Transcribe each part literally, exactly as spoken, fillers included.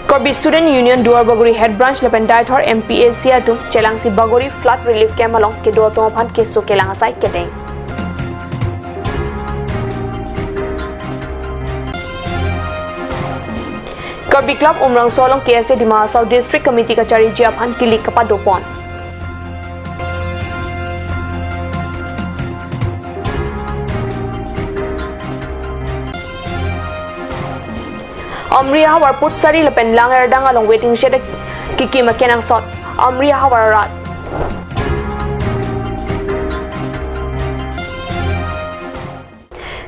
Karbi Student Union Duar Bagori Head Branch lapen Deithor M P H C atum chelangsi Bagori flood relief camp along kedo atum aphan keso kelang asai kedeng. Karbi Club Umrangso along K S A Dima Hasao District Committee kachariji aphan kilik kapadopon. Amri ahavar Putsari lapen Langerdang along waiting shed kikim akenangsot Amri ahavar arat.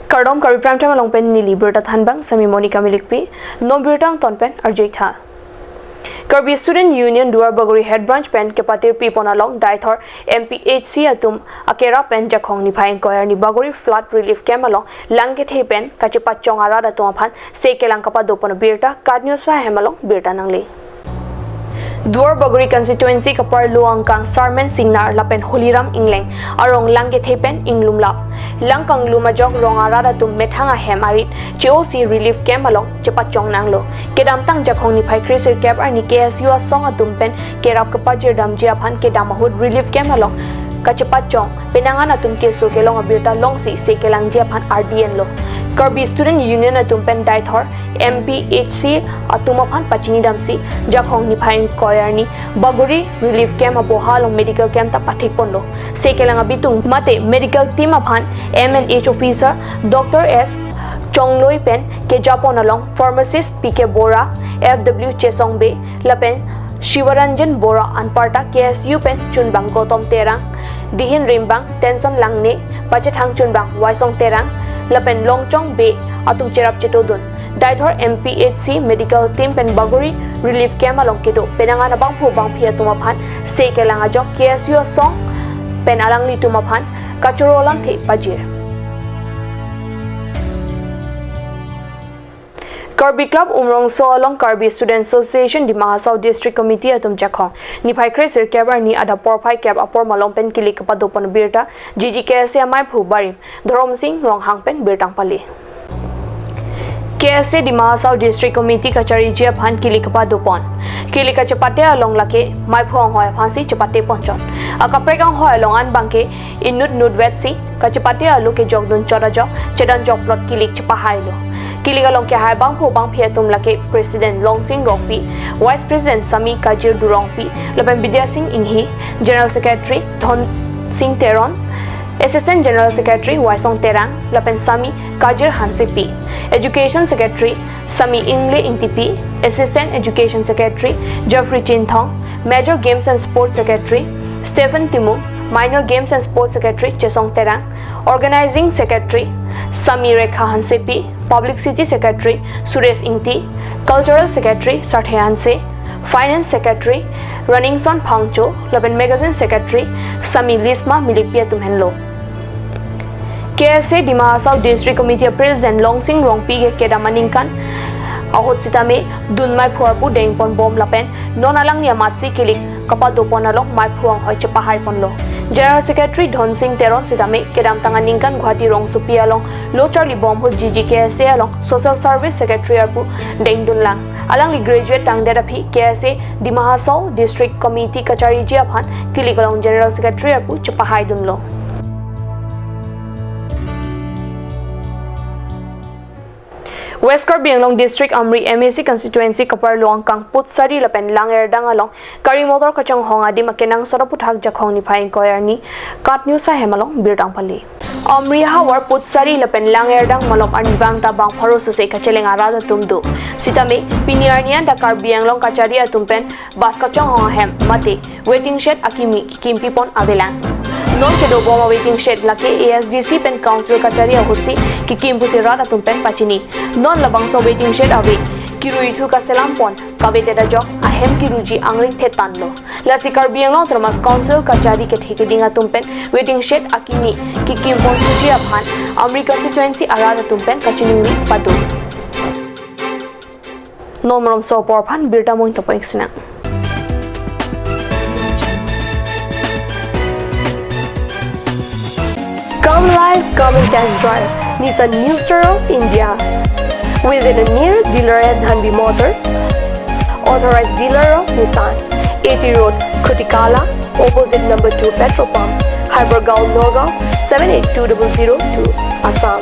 Kardom, Karbi Prime Time along pen neli birta thanbang sami Monica Milikpi, non birta angton pen arjuitha. Karbi Student Union Duar Bagori Head Branch pen kepatirpi pon along Deithor M P H C atum akerap pen Jakhong niphai ingkoi arni Bagori flood relief camp along lang kethe pen kachepachong arat atum aphan se kelang kapadopon birta KAT News ahem along birta nangle. Duar Bagori constituency kaparlo angkang Sarmen Singnar lapen Holiram Ingleng arong lang kethe pen inglumlap. Lang kanglum ajok rong arat atum methang ahem arit che-osi relief camp along chepachong nanglo. Kedamtang Jakhong niphai kre sirkep arni K S U asong atum pen kerap kepajir damji aphan kedam ahut relief camp along kachepachong penang an atum keso kelong abirta longsi se kelangji aphan ardi enlo. Karbi Student Union atum pen Deithor M P H C atum aphan pachini damsi Jakhong niphai ingkoi arni Bagori relief camp aboha along medical camp ta pathik ponlo. Se kelang abitung mate medical team aphan M N H officer Doctor S Chongloi pen kejapon along pharmacist P K Bora, F W Chesong Bey lapen Shivaranjan Bora, anparta K S U pen chunbang Gautam Terang, dihin rimbang Tenson Langne, pachethang chunbang Waisong Terang lapen Longchong Bey atum cherap chetodun. Deithor M P H C medical team pen Bagori relief camp along kedo penang an abangphu bangphi atum aphan se kelang ajok K S U asong pen alanglitum aphan kachoro lamthe pajir. Karbi Club Umrangso along Karbi Student Association Dima Hasao District Committee atum Jakhong niphai kre sirkep arni adap porphai kep apor malom pen kilik kapadopon birta G G K S A amaiphu barim Dhorom Sing Ronghang pen birta pale. K S A Dima Hasao District Committee kachariji aphan kilik kapadopon. Kilik kachepate along lake maiphu anghoi aphansi chepate ponchot. Akaprek anghoi along an bangke inut nut vetsi kachepate alo kejokdun chot ajok chedan jokplot kilik chepahailo. Kilik along kehai bangphu bangphi atum lake President Longsing Rongpi, Vice President Sami Kajir Durongpi, lapen Bidya Sing Inghi, General Secretary Dhon Sing Teron, Assistant General Secretary Waisong Terang, lapen Sami Kajir Hansepi, Education Secretary Sami Ingle Ingtipi, Assistant Education Secretary Jeffrey Chinthong, Major Games and Sports Secretary Stephen Timung, Minor Games and Sports Secretary Chesong Terang, Organizing Secretary Sami Rekha Hansepi, Publicity Secretary Suresh Ingti, Cultural Secretary Sarthe Hanse, Finance Secretary Runningson Phangcho, lapen Magazine Secretary Sami Lisma Milikpi atum henlo. K S A Dima Hasao District Committee President Longsing Rongpi ke kedam aningkan ahut sitame dun maiphu arpu dengpon bom lapen non alangli amatsi kilik kapadopon along maiphu anghoi chepahai ponlo. General Secretary Dhon Sing Teron sitame kedamtang aningkan Guwahati rongsopi along lo charlibom ahut G G K S A along Social Service Secretary arpu dengdunlang. Alangli graduate tangdet aphi K S A Dima Hasao District Committee kachariji aphan kilik along General Secretary arpu chepahaidunlo. West Karbi Anglong District Amri M A C constituency kaparlo angkang Putsari lapen Langerdang along gari motor kachonghong adim akenangsot aphuthak Jakhong niphai ingkoi arni KAT News ahem along birta pale. Amri ahavar Putsari lapen Langerdang malom arnivang ta bang pharo suse kacheleng arat atum do. Sitame pini arni anta Karbi Anglong kachari atum pen bus kachonghong ahem mate waiting shed akimi kikimpi pon avelang. Non kedobom a-waiting shed lake A S D C pen council kachari ahutsi kikim pusi rat atum pen pachini. Non labangso waiting shed ave kirui thu kaselam pon kavedet ajok ahem kiruji angring thetan lo. Lasi Karbi Anglong Autonomous Council kachari kethe keding atum pen waiting shed akimi kikim pon thuji aphan Amri constituency arat atum pen kachiningri pado. Non malomso apor aphan birta mung tapo-ik sinang. Come live, come and test drive Nissan New Star of India. Visit a nearest dealer at Dhanvi Motors Authorized dealer of Nissan, eighty Road, Khutikala, opposite number two petrol pump, Hypergaon, Nagaon, seven eight two double zero two, Assam.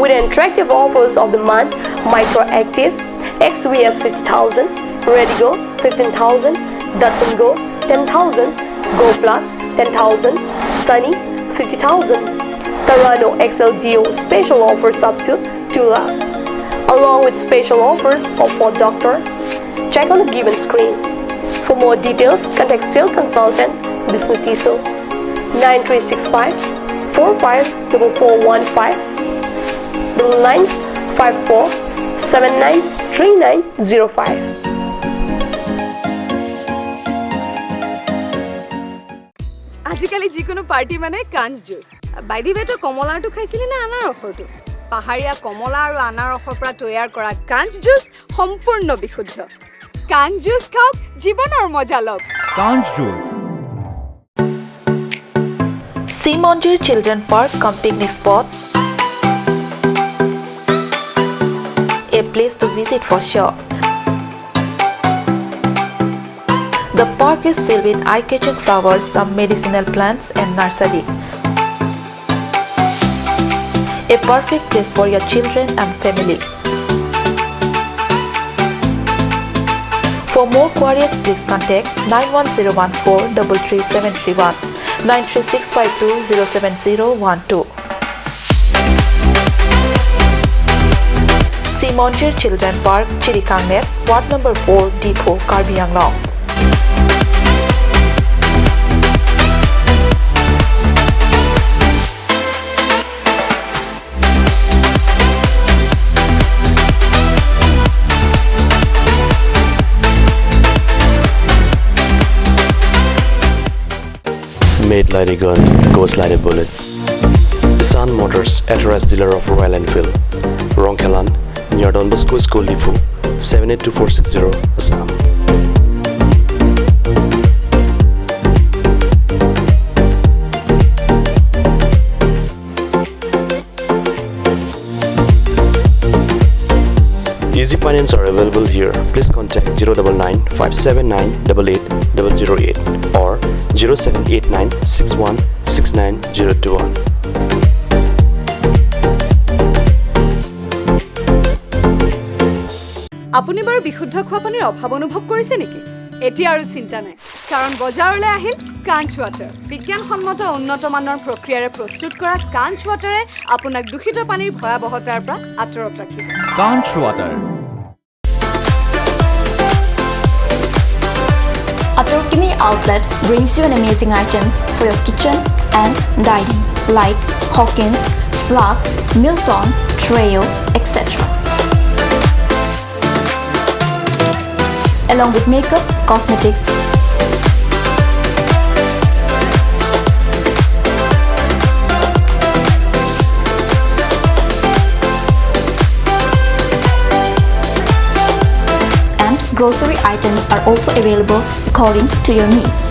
With attractive offers of the month, Micra Active, X V S fifty thousand, Redigo fifteen thousand, Datsun Go ten thousand, Go Plus ten thousand, Sunny fifty thousand, Terrano X L Dio special offers up to two lakh, along with special offers of Ford Doctor. Check on the given screen. For more details, contact sales consultant Bishnu Tisso, nine three six five four five double four one five, double nine five four seven nine three nine zero five. আজিকালি যিকোনো পাৰ্টি মানে কাঞ্চ জুচ। বাইদেৱেতো কমলাৰটো খাইছিলে নে আনাৰসৰটো? পাহাৰীয়া কমলা আৰু আনাৰসৰ পৰা তৈয়াৰ কৰা কাঞ্চ জুচ সম্পূৰ্ণ বিশুদ্ধ। কাঞ্চ জুচ খাওক, জীৱনৰ মজা লওক। Kanch juice. Simonjir Children Park cum picnic spot, a place to visit for sure. The park is filled with eye-catching flowers, some medicinal plants and nursery. A perfect place for your children and family. For more queries, please contact nine one zero one four double three seven three one, nine three six five two zero seven zero one two. Simonjir Children Park, Chirikangnet, Ward number four, Diphu, Karbi Anglong. Made like a gun, goes like a bullet. Sun Motors, authorized dealer of Royal Enfield, Rongkhelan, near Don Bosco School, Diphu, seven eight two four six zero, Assam. Easy finance are available here. Please contact zero double nine five seven nine double eight double zero eight or zero seven eight nine six one six nine zero two one. আপুনি বাৰু বিশুদ্ধ খোৱা পানীৰ অভাৱ অনুভৱ কৰিছে নেকি? এতিয়া আৰু চিন্তা নাই, কাৰণ বজাৰলৈ আহিল কাঞ্চ ৱাটাৰ। বিজ্ঞানসন্মত উন্নত মানৰ প্ৰক্ৰিয়াৰে প্ৰস্তুত কৰা কাঞ্চ ৱাটাৰে আপোনাক দূষিত পানীৰ ভয়াৱহতাৰ পৰা আঁতৰত ৰাখিব। Kanch water. Atorkimi Outlet brings you an amazing items for your kitchen and dining, like Hawkins, Flux, Milton, Treo, et cetera. Along with makeup, cosmetics, and grocery items are also available according to your needs.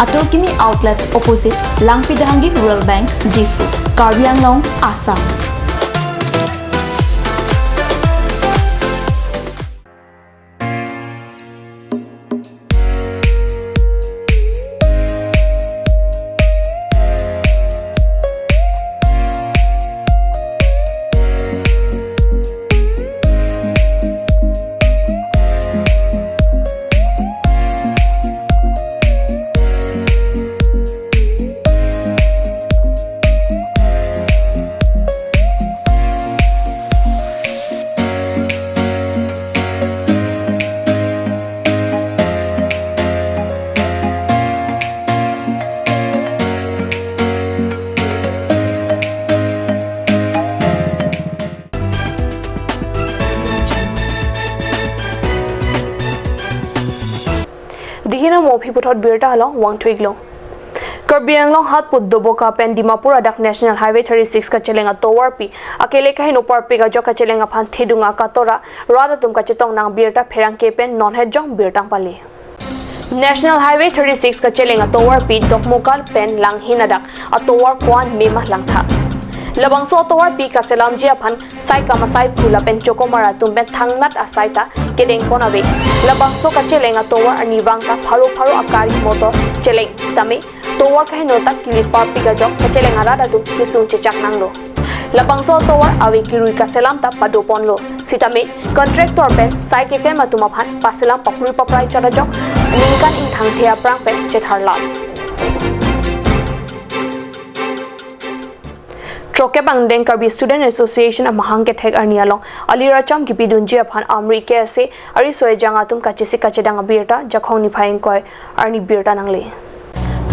Atorkimi Outlet, opposite Langpidhangi Rural Bank, Diphu, Karbi Anglong, Assam. Dihina mo aphi puthot birta hala vangthu-ik long. Karbi Anglong Hatput Doboka pen Dimapur adak National Highway thirty-six kacheleng atovarpi akele kaheno parpik ajok kacheleng aphan thedung akatora rat atum kachetong nang birta pherangke pen non het jong birta pali. National Highway thirty-six kacheleng atovarpi Dokmoka pen Langhin adak atovar ko-an mema langtha. Labangso atovarpi kaselamji aphan sai kamasai phu lapen chokomar atum pen thangnat asai ta kedeng pon ave. Labangso kacheleng atovar arnivang ta pharo pharo agari motor cheleng sitame tovar kaheno ta kili parpik ajok kacheleng arat atum kesung chechak nanglo. Labangso atovar ave kirui kaselam ta pado ponlo. Sitame contractor pen sai keklem atum aphan paselam paprui paprai chot ajok ningkan ingthangthe aphrang pen chetharlap. Throkkep angdeng Karbi Student Association amahang kethek arni along alir acham kipidunji aphan Amri K S A ariso ejang atum kachesik kachedang abirta Jakhong niphai ingkoi arni birta nangle.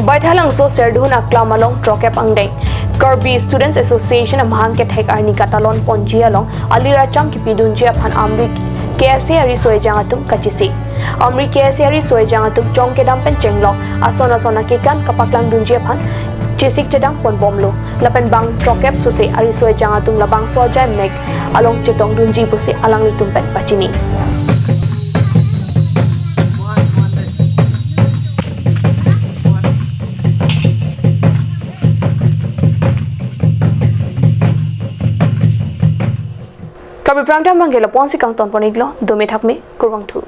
Baithalangso Serdihun aklam along throkkep angdeng Karbi Students Association amahang kethek arni katalon ponji along alir acham kipidunji aphan Amri K S A ariso ejang atum kachesik. Amri K S A ariso ejang atum chong kedam pen chenglok ason ason akekan kapaklangdunji aphan chesik chedang ponbomlo. Lapen bang throkkep sose ariso ejang atum labangso ajai mek along chetongdunji pusi alanglitum pen pachini. Karbi Prime Time abangke lapu-ansi kangton pon-iklo, dome thakme, kurvangthu.